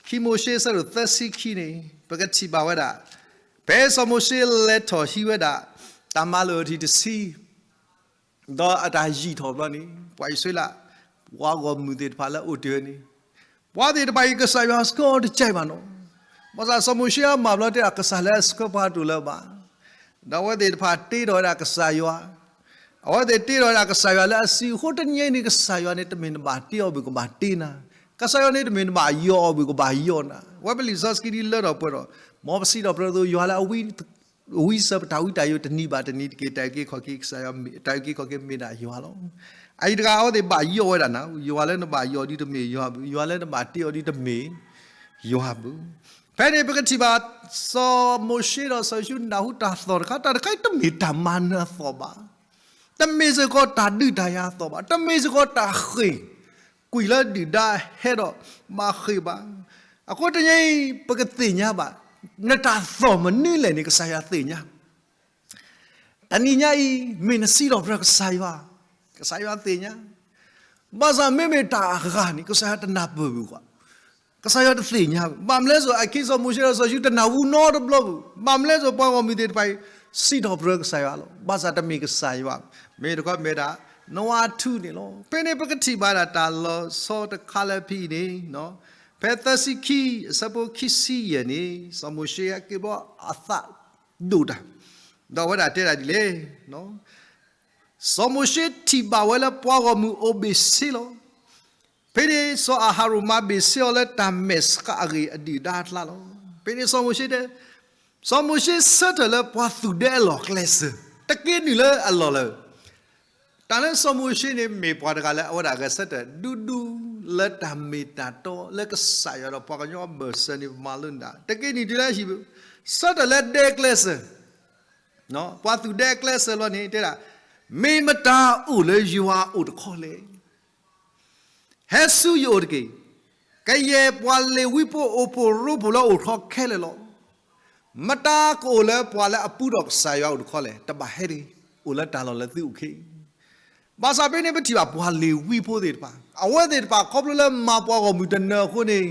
ခံမိၤၡ့အဆၢဒိၣ်သၢဆံခံန့ၣ် ပကထံၣ်ဘၣ်ဝဲဒၣ်, ဖဲစီၤမိၤၡ့လဲၤထီၣ်ဟံးဝဲဒၣ် တၢ်မၤလိာ်အထံၣ်တဆံ ဒီးအတၢ်ယံာ်ထီၣ်ဘျီန့ၣ် ပှၤအံၣ်စရ့လး ပှၤဂီၢ်မုၢ်သ့ၣ်တဖၣ်လၢအအိၣ်တ့ၢ်ဝဲန့ၣ်, ပှၤသ့ၣ်တဖၣ်အံၤ ကစၢ်ယွၤဆှၢအီၤတကဲဘၣ်နီၤ. ဘၣ်ဆၣ်စီၤမိၤၡ့အမၤဘျီတဲဒၣ် ကစၢ်လၢအဆှၢပှၤတအိၣ်လၢၤဘၣ်. ဒီးအဝဲသ့ၣ်တဖၣ်တ့ထီၣ်ဝဲဒၣ်ကစၢ်ယွၤ, အဝဲသ့ၣ်တ့ထီၣ်ဝဲဒၣ်ကစၢ်ယွၤလၢအစုအဃိ တနံၤအံၤန့ၣ် ကစၢ်ယွၤန့ၣ် တမ့ၢ်နဘၣ်တ့အီၤဘၣ် ကဘၣ်တ့နၤ, ကစၢ်ယွၤန့ၣ်တမ့ၢ်နဘၣ်ယီၤအီၤဘၣ် ကဘၣ်ယီၤနၤ. ဝဲပလံာ်စီဆှံဒ်လၢထီၣ်ပှဲၤထီၣ်, မ်ပစံးထီၣ်ပတြၢၤအသိး ယွၤလၢအဝံ ဝံစၢၤပတၢ်ဝံတၢ်ယိာ်တနံၤဘၣ်တနံၤတက့ၢ် တၢ်အုၣ်က့ၤခီၣ်က့ၤကစၢ်ယွၤ, တၢ်အုၣ်က့ၤခီၣ်က့ၤမ့ၢ်ဒၣ်ယွၤလီၤ. အအံၤတဂၤအဝဲသ့ၣ်ဘၣ်ယီၤဝဲဒၣ်နၤ, ယွၤလၢနဘၣ်ယီၤဒ်တမ့ၢ်ယွၤဘၣ်, ယွၤလၢနဘၣ်တ့အီၤဒ်တမ့ၢ်ယွၤဘၣ်. ဖဲန့ၣ်ပကထံၣ်ဘၣ် စီၤမိၤၡ့ဒီးစီၤယိၤၡူနၢ်ဟူတၢ်သီၣ်တခါ, တၢ်တခါအံၤတမ့ၢ်တၢ်မၤနၢၤသီၣ်ဘၣ်. တမ့ၢ်စ့ၢ်ကီးတၢ်ဒုးတၢ်ယၤသီၣ်ဘၣ်, တမ့ၢ်စ့ၢ်ကီးတၢ်ဃ့ၢ်ကွံာ်လၢဒုၣ်ဒါဟဲဒီး ဘၣ်ဃ့ၢ်ဘၣ်. အဃိတနံၤအံၤ ပကသ့ၣ်ညါဘၣ်, နတၢ်သီၣ်မနုၤလဲၣ်န့ၣ် ကစၢ်ယွၤသ့ၣ်ညါ. တနံၤညါအံၤ မ့ၢ်နစံးထီၣ်ပတြၢၤကစၢ်ယွၤ, ကစၢ်ယွၤသ့ၣ်ညါ. ဘၣ်ဆၣ်မ့မ့ၢ်တၢ်အဂၤန့ၣ် ကစၢ်ယွၤတနၢ်ပၢၢ်ဘၣ်, ကစၢ်ယွၤတသ့ၣ်ညါဘၣ်. ဘၣ်မနုၤလဲၣ်စီၤ အခံစီၤမိၤၡ့ဒီးစီၤယိၤၡူတနၢ်ဟူနီတဘျီဘၣ်. ဘၣ်မနုၤလဲၣ်စီၤ ပှၤဂီၢ်မုၢ်သ့ၣ်တဖၣ်အံၤ စံးထီၣ်ပတြၢၤကစၢ်ယွၤလီၤ. ဘၣ်ဆၣ်တမ့ၢ်ကစၢ်ယွၤ, မ့ၢ်တခီမ့ၢ်ဒၣ် နွားထူန့ၣ်လီၤ. ဖဲန့ၣ်ပကထံၣ်ဘၣ်ဒၣ်တၢ်လီၤဆီတခါလၢဖဲအံၤန့ၣ်, ဖဲသၢဆံခံ အဆၢဖိခံဆံယဲၢ်န့ၣ် စီၤမိၤၡ့ဟဲက့ၤဘျီအသးဒိၣ်တၢ်, ဒီးအဝဲဒၣ်တဲဒၣ်ဒ်လဲၣ် စီၤမိၤၡ့ထံၣ်ဘၣ်ဝဲလၢပှၤဂီၢ်မုၢ်အိၣ်ဘ့ၣ်ဆ့လီၤ. ဖဲန့ၣ်စီၤအၤဟရိၣ်မၤဘ့ၣ်ဆ့အီၤလၢတၢ်မဲာ်ဆှးအဂ့ၢ်အဒုၣ်ဒါအကျါလီၤ. ဖဲန့ၣ်စီၤမိၤၡ့တဲ, စီၤမိၤၡ့ဆၢထၢၣ်လၢပှၤသူၣ်ဒဲအလီၢ်ကျဲးစၢး, တက့ၤနုာ်လၢအလီၢ်လၢၤ တၢ်လၢစီၤမိၤၡ့န့ၣ် မ့ၢ်ပှၤတဂၤလၢအဝဲဒၣ်ဂဲၤဆၢထၢၣ် ဒူဒူလၢတၢ်မ့ၢ်တၢ်တီလၢကစၢ်ယွၤဒီးပှၤကညီအဘၢၣ်စၢၤန့ၣ် ပမၤလိန့ၢ်ဒၣ် တက့ၤနုာ်တုၤလၢဟံၣ်ပူၤ, ဆၢထၢၣ်လၢဒဲအကျဲးစၢး, ပှၤသူၣ်ဒဲအကျဲးစၢးလီၤန့ၣ် တဲဒၣ်, မ့ၢ်မတၤအိၣ်လၢယွၤအအိၣ်တခီလဲၣ် ဟဲဆူယအိၣ်တက့ၢ်. ကယဲၢ်ပှၤလ့ၤဝံဖိအိၣ်ဖှိၣ်ရိဖှိၣ်လၢအိၣ်တခီခဲလၢာ်လီၤ. မတၤကအိၣ်လၢပှၤလၢအပူထီၣ်ကစၢ်ယွၤအိၣ်တခီလဲၣ်, တဘၣ်ဟဲတဂ့ၤ, အိၣ်လၢတၢ်လီၢ်လၢသုအိၣ်ခံ ဘၣ်ဆၣ်ဖဲန့ၣ်ပထံၣ်ဘၣ်ပှၤလ့ၤဝံဖိသ့ၣ်တဖၣ်, အဝဲသ့ၣ်တဖၣ်ခီဖျိလၢမၤပှၤဂီၢ်မုၢ်တနၢၤအဃိန့ၣ်,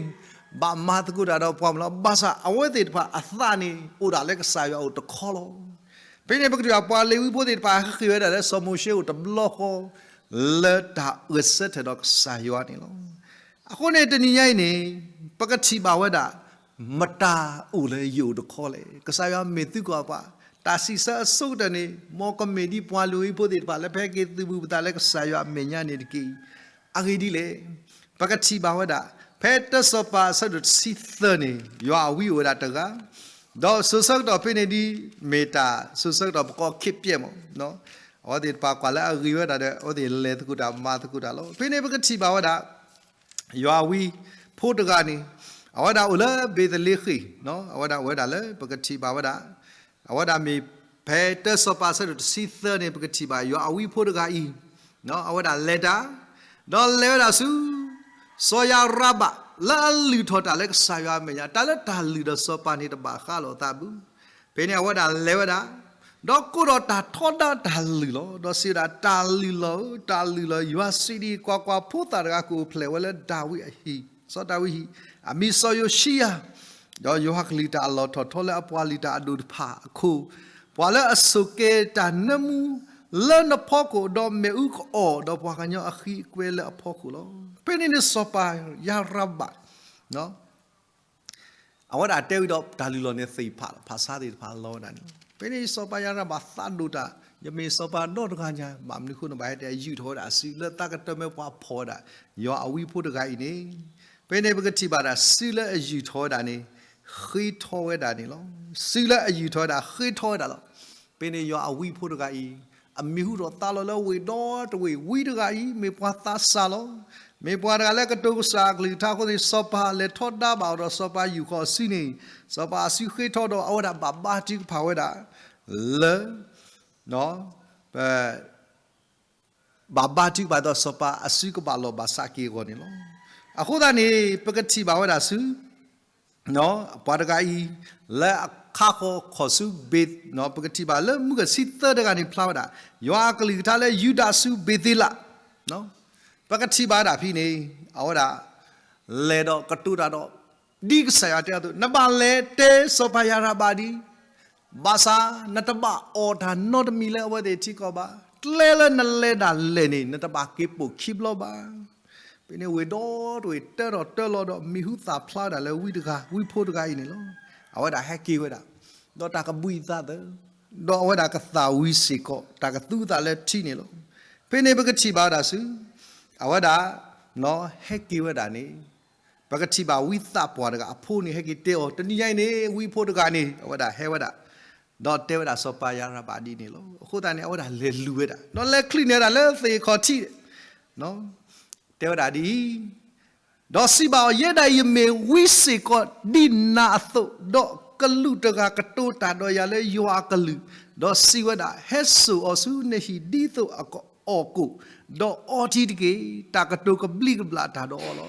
ဘၣ်မၤသကိးတၢ်ဒီးပှၤမုၣ်လီၤ. ဘၣ်ဆၣ်အဝဲသ့ၣ်တဖၣ်အသးန့ၣ် အိၣ်ဒၣ်လၢကစၢ်ယွၤအိၣ်တခီလီၤ. ဖဲန့ၣ်ပကထံၣ်ဘၣ်ပှၤလ့ၤဝံဖိသ့ၣ်တဖၣ် ဟဲဃ့ၢ်ဝဲဒၣ်လၢစီၤမိၤၡ့အိၣ်တဘျီဃီ လၢတၢ်ဂဲၤဆၢထၢၣ်ဒီးကစၢ်ယွၤန့ၣ်လီၤ. အဃိန့ၣ်တနံၤညါအံၤန့ၣ်, ပကထံၣ်ဘၣ်ဝဲဒၣ် မတၤအိၣ်လၢယအိၣ်တခီလဲၣ်. ကစၢ်ယွၤမ့ၢ်သုကီၢ်ပှၤ, တၢ်စံးဆၢအဆိကတၢၢ်န့ၣ် မ်ကမ့ၢ်ဒ်ပှၤလုၢ်ဟံၣ်ဖိသ့ၣ်တဖၣ် လၢဖဲက့ၤသုးဘူးပသးလၢကစၢ်ယွၤအမဲာ်ညါန့ၣ်တက့ၢ်. အဂ့ၢ်ဒ်လဲၣ်, ပကထံၣ်ဘၣ်ဝဲဒၣ် ဖဲတၢစီၤပၤအဆၢဒိၣ်တဆံသၢန့ၣ် ယွၤအဝံအိၣ်ဝဲဒၣ်တဂၤ, ဒီးစိၤဆၢကတီၢ်ဖဲန့ၣ်ဒ် မ့ၢ်တၢ်စိၤဆၢကတီၢ်ပကိး ခေတ်ပျက် မး, အဝဲသ့ၣ်တဖၣ်ကွၢ်လၢအဂ့ၤဝဲဒၣ်ဒီး အဝဲသ့ၣ်လဲၤသကိးတၢ်မၤသကိးတၢ်လီၤ. ဖဲန့ၣ်ပကထံၣ်ဘၣ်ဝဲဒၣ် ယွၤအဝံဖိတဂၤန့ၣ် အဝဲဒၣ်အိၣ်လၢဘ့းသလ့ဃ့ၣ်, အဝဲဒၣ်အိၣ်ဝဲဒၣ်လၢပကထံၣ်ဘၣ်ဝဲဒၣ်, အဝဲဒၣ်မ့ၢ်ဖဲတၢစီၤပၤအဆၢဒိၣ်တဆံသၢန့ၣ် ပကထံၣ်ဘၣ်ယွၤအဝံဖိတဂၤအံၤ, အဝဲဒၣ်လဲၤတၢ်, ဒီးလဲၤဝဲဒၣ်ဆူ စီၤယၤရဘၣ် လၢအလုၢ်ထီၣ်တၢ်လၢကစၢ်ယွၤအမဲာ်ညါ, တၢ်လၢတၢ်လုၢ်ဒီးစီၤပၤန့ၣ်တဘၣ်ဃးလိာ်အသးဘၣ်. ဖဲန့ၣ်အဝဲဒၣ်လဲၤဝဲဒၣ်, ဒီးကိးထီၣ်တၢ်ထီဒါတၢ်လုၢ်လီၤ. ဒီးစံးဝဲဒၣ်, တၢ်လုၢ်လီၤဧၢ, တၢ်လုၢ်လီၤ, ယွၤစံးဒ်အံၤ, ကွၢ်ကွၢ်, ဖိသၣ်တဂၤကအိၣ်ဖျဲၣ်ဝဲလၢဒၤဝံးအဟံၣ်, စီၤဒၤဝံးအဟံၣ်, အမံၤစီၤယိၤၡံယၤ, ဒီးယွၤကလုၢ်တၢ်အလီၢ်ထီၣ်ထီလၢအပှၤလုၢ်တၢ်အဒိၣ်တဖၣ်အခိၣ်, ပှၤလၢအဆိၣ်ကဲၤတၢ်နၢမူလၢနဖီခိၣ်, ဒီးမ့ၣ်အူကအီၣ်, ဒီးပှၤကညီအဃံအကွဲလၢအဖီခိၣ်လီၤ. ဖဲန့ၣ်န့ၣ်စီၤပၤယၤရဘၣ် အဝဲဒၣ်တဲဝံၤဒီးတၢ်လုၢ်လီၤန့ၣ်သ့ၣ်ဖးလီၤ, ဖးဆါသ့ၣ်တဖၣ်လီၤဝဲဒၣ်န့ၣ်လီၤ. ဖဲန့ၣ်စီၤပၤယၤရဘၣ်သးဒိၣ်တၢ်, ယမ့ၢ်စီၤပၤဒီတဂၤညါ, ဘၣ်မနုၤအဃိန့ၣ် ဘၣ်ဟဲတဲယုၢ်ထီၣ်ဝဲဒၣ်အစုလၢသးကတၢၢ်မ့ၢ်ပှၤဖီၣ်ဝဲဒၣ် ယွၤအဝံဖိတဂၤအံၤန့ၣ်, ဖဲန့ၣ်ပကထံၣ်ဘၣ်ဒၣ် စုလၢအယုၢ်ထီၣ်ဝဲဒၣ်န့ၣ် ဃ့ထီဝဲဒၣ်န့ၣ်လီၤ. စုလၢအယုၢ်ထီၣ်ဝဲဒၣ်ဃ့ထီဝဲဒၣ်လီၤ. ဖဲန့ၣ်ယွၤအဝံဖိတဂၤအံၤ အမံၤဟူထီၣ်သါလီၤလၢဝ့ၢ်ဒီတဝ့ၢ်, ဝံတဂၤအံၤ မ့ၢ်ပှၤသးစၢ်လီၤ. မ့ၢ်ပှၤတဂၤလၢကတိၤကစၢ်အကလုၢ်ကထါအဃိန့ၣ် စီၤပၤလဲၤထီဒါဘၣ်အီၤဒီးစီၤပၤယူာ်ဃီၤအစုန့ၣ်, စီၤပၤအစုဃ့ထီဒီး အဝဲဒၣ်ဘၣ်ဘါထုကဖၣ်ဝဲဒၣ်လၢ ဘၣ်ဘါထုကဖၣ်ဒီးစီၤပၤအစုကဘၣ်လီၢ်ဘၣ်စးက့ၤအဂီၢ်န့ၣ်လီၤ. အဃိသတးန့ၣ် ပကထံၣ်ဘၣ်ဝဲဒၣ်ဆူ ပှၤတဂၤအံၤ လၢအခါဃီခီၣ်ဆူဘ့ၣ်, ပကထံၣ်ဘၣ်လၢမုၢ်ကဆံသၢတဂၤန့ၣ်ဖျါဝဲဒၣ် ယွၤအကလုၢ်ကထါလၢယူဒၤဆူဘ့ၤသ့လး, ပကထံၣ်ဘၣ်ဝဲဒၣ်ဖဲန့ၣ် အဝဲဒၣ် လဲၤဒီးကတိၤတၢ်ဒီး ဒ်ကစၢ်ယွၤတဲအသိး, နဘၣ်လဲၤတဲစီၤပၤယၤရဘၣ်ဒ် ဘၣ်ဆၣ် နတဘၣ်အီၣ်တၢ်နီတမံၤလၢအဝဲသ့ၣ်ထံကီၢ်ဘၣ်. ကျဲလၢနလဲၤဒၣ်လဲာ်န့ၣ် နတဘၣ်က့ၤပိာ်ခံဘျီဘၣ်. ဖဲန့ၣ်ဝ့ၢ်ဒီတဝ့ၢ် တၢထီၣ်တၢလီၤဒီး မံၤဟူသၣ်ဖျါဒၣ်လၢဝံတဂၤ, ဝံဖိတဂၤအံၤန့ၣ်လီၤ. အဝဲဒၣ်ဟဲက့ၤဝဲဒၣ် ဒီးတၢ်ကဘှံးသးသၢ, ဒီးအဝဲဒၣ်ကသၣ်ဝံၤစ့ၢ်ကီး တၢ်ကသူအသးလၢထံန့ၣ်လီၤ. ဖဲန့ၣ်ပကထံၣ်ဘၣ်ဝဲဒၣ်ဆူ အဝဲဒၣ် ဟဲက့ၤဝဲဒၣ်န့ၣ် ပကထံၣ်ဘၣ်ဝံသးပှၢ်တဂၤအဖိန့ၣ် ဟဲက့ၤတဲအီၤ, တနံၤညါအံၤန့ၣ် ဝံဖိတဂၤန့ၣ် အဝဲဒၣ်ဟဲဝဲဒၣ်, ဒီးတဲဝဲဒၣ်စီၤပၤယၤရဘၣ်ဒ်န့ၣ်လီၤ. အဃိသတးန့ၣ် အဝဲဒၣ်လဲၤလူၤဝဲဒၣ်, ဒီးလဲၤချုးန့ၢ်ဝဲဒၣ်လၢသ့ၣ်ခီၣ်ထံး, တဲဝဲဒၣ်ဒ်အံၤ, ဒီးစံးဘၣ်အီၤ, ယဲဒၣ်အံၤ ယမ့ၢ်ဝံစ့ၢ်ကီးဒ်နၤအသိး, ဒီးကလူးတဂၤကတိၤတၢ်ဒီးယၤလၢယွၤအကလုၢ်, ဒီးစံးဝဲဒၣ်, ဟဲစိာ်အီၤဆူနဟံၣ်ဒ်သိးအကအီၣ်ကိၣ်, ဒီးအီထံတက့ၢ်. တၢ်ကတိၤကဘျံးကဘျၣ်တၢ်ဒီးအီၤလီၤ.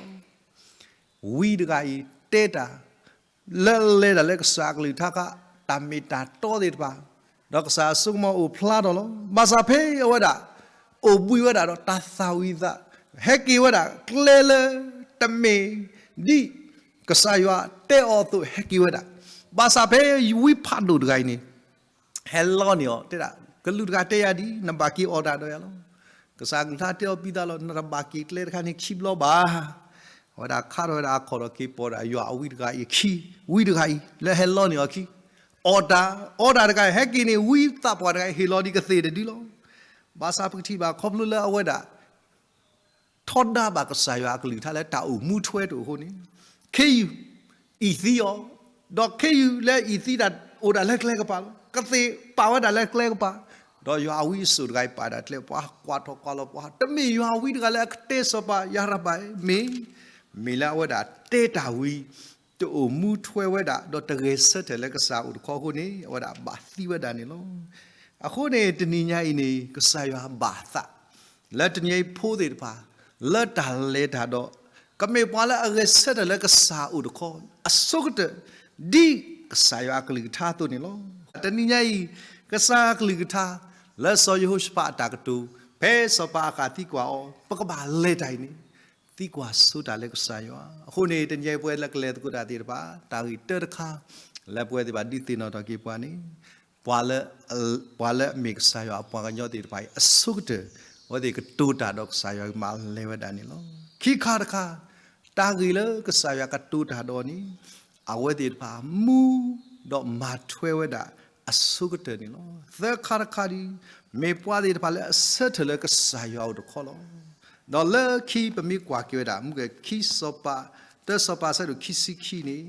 ဝံတဂၤအံၤတဲတၢ် လၢလဲၤတၢ်လၢကစၢ်အကလုၢ်ကထါခါ, တၢ်မ့ၢ်တၢ်တီသ့ၣ်တဖၣ်, ဒီးကစၢ်အစိကမီၤအိၣ်ဖျါထီၣ်လီၤ. ဘၣ်ဆၣ်ဖဲအဝဲဒၣ် အိၣ်ဘှံးဝဲဒၣ်ဒီးတၢ်သၣ်ဝံၤသး, ဟဲက့ၤဝဲဒၣ်ကျဲလၢတမ့ၢ် ဒ်ကစၢ်ယွၤတဲအီၤအသိးဟဲက့ၤဝဲဒၣ်. ဘၣ်ဆၣ်ဖဲဝံဖးဒိၣ်တဂၤအံၤန့ၣ် ဟဲလီန့ၢ်အီၤ တဲဒၣ်, ကလူးတဂၤတဲယၤဒ် နဘၣ်က့ၤအီၣ်တၢ်ဒီးယၤလီၤ. ကစၢ်အကလုၢ်ကထါတဲအီၤပံသးလီၤ, နတဘၣ်က့ၤကျဲတခါန့ၣ်ခံဘျီဘၣ်. အဝဲဒၣ်ခါထီၣ်ဝဲဒၣ်အခီၣ်ဒီးက့ၤပိာ်ဒၣ်ယွၤအဝံတဂၤအံၤအခံ, ဝံတဂၤအံၤ လၢဟဲလီန့ၢ်အီၤခံ, အီၣ်တၢ်, အီတၢ်တဂၤ ဟဲက့ၤန့ၣ် ဝံသးပှၢ်တဂၤအံၤ ဟ့ၣ်လီၤဒံးကသ့ၣ်တဒုလီၤ. ဘၣ်ဆၣ်ပကထံၣ်ဘၣ်ခီဖျိလၢအဝဲဒၣ် ထီဒါဘၣ်ကစၢ်ယွၤအကလုၢ်ကထါလၢတၢ်အိၣ်မူထွဲတအိၣ်အဃိန့ၣ်, ခ့ယုၢ် အံၣ်သံအီၤ, ဒီးခ့ယုၢ်လၢအံၣ်သံတၢ်အိၣ်ဒၣ်လၢကျဲကပၤလီၤ. ကသ့ၣ်ပာ်ဝဲဒၣ်လၢကျဲကပၤ, ဒီးယွၤအဝံအစိၣ်တဂၤအံၤပာ်ဒၣ်ကျဲပှၤကွၢ်ထီၣ်ကွၢ်လီၤပှၤ, တမ့ၢ်ယွၤအဝံတဂၤလၢအကတဲစီၤပၤယၤရဘၣ်မ့ၢ်, မ့ၢ်လၢအဝဲဒၣ်တဲတၢ်ဝံ တအိၣ်မူထွဲဝဲဒၣ် ဒီးတဂဲၤဆၢထၢၣ်လၢကစၢ်အိၣ်တခီအဃိန့ၣ် အဝဲဒၣ်ဘၣ်သံဝဲဒၣ်န့ၣ်လီၤ. အဃိန့ၣ် တနံၤညါအံၤန့ၣ် ကစၢ်ယွၤဘၣ်သး လၢတနံၤအံၤဖိသ့ၣ်တဖၣ် လၢတၢ်လဲၤတၢ်ဒီး ကမ့ၢ်ပှၤလၢအဂဲၤဆၢထၢၣ်လၢကစၢ်အိၣ်တခီ အဆိကတၢၢ် ဒ်ကစၢ်ယွၤအကလုၢ်ကထါအသိးန့ၣ်လီၤ. တနံၤညါအံၤ ကစၢ်အကလုၢ်ကထါ လၢစီၤယဟိၤၡဖးအတၢ်ကတိၤ ဖဲစီၤပၤအဃးသံကွၢ်အီၤ ပကဘၣ်လဲၤတၢ်အံၤန့ၣ် သံကွၢ်ဆိတၢ်လၢကစၢ်ယွၤ. အဃိန့ၣ် တနံၤအံၤပဝဲလၢကလဲၤသကိးတၢ်သ့ၣ်တဖၣ် တၢ်ဂ့ၢ်တၢတခါ လၢပဝဲသ့ၣ်တဖၣ်ဒုးသ့ၣ်နီၣ်ထီၣ်က့ၤပှၤန့ၣ် ပှၤလၢ ပှၤလၢအမ့ၢ်ကစၢ်ယွၤအပှၤကညီသ့ၣ်တဖၣ်အံၤ အဆိကတၢၢ် အဝဲသ့ၣ်ကတိၤတၢ်ဒီးကစၢ်ယွၤကမၤလဲၤဝဲဒၣ်န့ၣ်လီၤ. ခံခါတခါ တၢ်ဂ့ၢ်လၢကစၢ်ယွၤကတိၤတၢ်ဒီးန့ၣ် အဝဲသ့ၣ်တဖၣ်မူ ဒီးမၤထွဲဝဲဒၣ်အဆိကတၢၢ်န့ၣ်လီၤ. သၢခါတခါဒီး မ့ၢ်ပှၤသ့ၣ်တဖၣ်လၢအဆၢထၢၣ်လၢကစၢ်ယွၤအိၣ်တခီလီၤ. ဒီးလၢခံပမ့ၢ်ကွၢ်က့ၤဝဲဒၣ် မူကဲခံစီၤပၤ, တၢစီၤပၤဆၢဒိၣ်ခံဆံခံန့ၣ်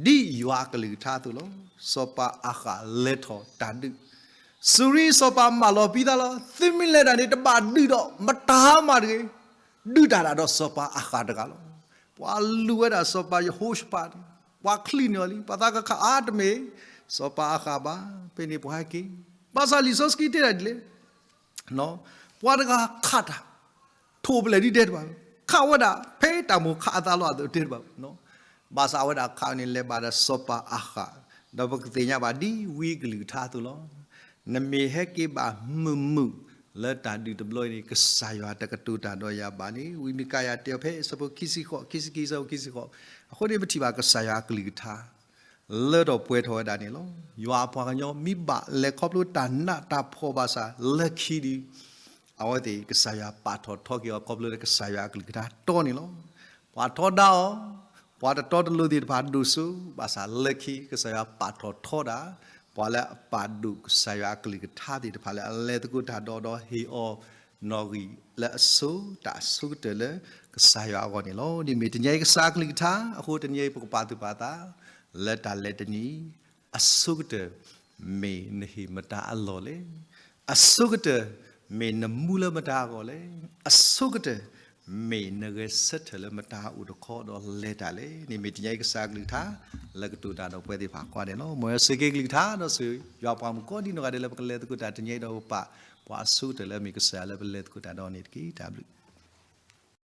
ဒ်ယွၤအကလုၢ်ကထါအသိးလီၤ. စီၤပၤအၤဃးလဲၤထီၣ်တၢ်ဒုး စူၤရံစီၤပၤမၢလီၤပံသးလီၤ. သုမ့ၢ်လဲၤတၢ်န့ၣ် တဘၣ်ဒုးဒီးမတၤမးတဂ့ၤ, ဒုးတၢ်ဒၣ်ဒီးစီၤပၤအၤဃးတဂၤလီၤ. ပှၤလူၤဝဲဒၣ်စီၤပၤယဟိၤၡဖးန့ၣ် ပှၤချံးန့ၢ်အီၤလံ, ပှၤသးကခးအါတမ့ၢ် စီၤပၤအၤဃးဘၣ်, ဖဲန့ၣ်ပှၤဟဲက့ၤ, ဘၣ်ဆၣ်လံာ်စီဆှံတဲဒၣ်ဒ်လဲၣ် ပှၤတဂၤခးတၢ် ထိၣ်ဖျဲးဒ်တဲတဘၣ်, ခးဝဲဒၣ် ဖဲတၢ်မိၣ်ခးအသးလီၤအသိးတဲတဘၣ်, ဘၣ်ဆၣ်အဝဲဒၣ်ခးန့ၣ်လဲၤဘၣ်ဒီးစီၤပၤအၤဃး, ဒီးပကသ့ၣ်ညါဘၣ်ဒ်ဝံအကလုၢ်ကထါအသိးလီၤ. နမ့ၢ်ဟဲက့ၤဘၣ်မုာ်မုာ်လၢတၢ်ဒုးတဘျီအံၤန့ၣ် ကစၢ်ယွၤတကတိၤတၢ်ဒီးယၤဘၣ်န့ၣ် ဝံမံကၤယၤတဲအီၤဖဲအဆၢဖိခံဆံဃိး, ခံဆံခံ, အဆၢဖိခံဆံဃိး, အဃိန့ၣ် ပထံၣ်ဘၣ်ကစၢ်ယွၤအကလုၢ်ကထါ လၢထီၣ်ပှဲၤထီၣ်ဝဲဒၣ်န့ၣ်လီၤ. ယွၤအပှၤကညီမ့ၢ်ဘၣ်လဲၤခီဖျိတၢ်နးတၢ်ဖှီၣ်ဘၣ်ဆၣ် လၢခံဒီး အဝဲသ့ၣ်ကစၢ်ယွၤပာ်ထီၣ်ထီက့ၤအီၤခီဖျိလၢကစၢ်ယွၤအကလုၢ်ကထါတီန့ၣ်လီၤ. ပှၤထီဒါအီၤ, ပှၤတတီတလိၤသ့ၣ်တဖၣ်ဒိၣ်စိ, ဘၣ်ဆၣ်လၢခံကစၢ်ယွၤပာ်ထီၣ်ထီဒၣ် ပှၤလၢအပာ်ဒိၣ်ကစၢ်ယွၤအကလုၢ်ကထါသ့ၣ်တဖၣ်လၢအလဲၤသကိးတၢ်ဒီး ဒီးဟ့ၣ်အီၤနီၣ်ဂံၢ်လၢအဆိ တၢ်အဆိကတၢၢ်လၢကစၢ်ယွၤအဂီၢ်န့ၣ်လီၤ. ဒ်မ့ၢ်တနံၤအံၤကစၢ်အကလုၢ်ကထါ, အဃိတနံၤအံၤပကပာ်သူၣ်ပာ်သး လၢတၢ်လဲၤတနံၤ, အဆိကတၢၢ် မ့ၢ်နဟ့ၣ်မတၤအလီၢ်လဲၣ်. အဆိကတၢၢ် မ့ၢ်နမူလၢမတၤအဂီၢ်လဲၣ်. အဆိကတၢၢ် မ့ၢ်နဂဲၤဆၢထၢၣ်လၢမတၤအအိၣ်တခီဒီးလဲၤတၢ်လဲၣ်န့ၣ် မ့ၢ်တနံၤအံၤကစၢ်အကလုၢ်ကထါ လၢကတိၤတၢ်ဒီးပဝဲသ့ၣ်တဖၣ်အဂီၢ်န့ၣ်လီၤ. မ်စ့ၢ်ကီးကလုၢ်ကထါ ဒီးစၢၤယွၤပှၤမုၣ်ကိးဒံနီၢ်ဂၤဒဲးလၢပကလဲၤသကိးတၢ်တနံၤအံၤဒီးပပာ် ပှၤအဆိကတၢၢ်လၢအမ့ၢ်ကစၢ်ယွၤလၢပလဲၤသကိးတၢ်ဒီးန့ၣ်တက့ၢ်. တၢ်ဘျုး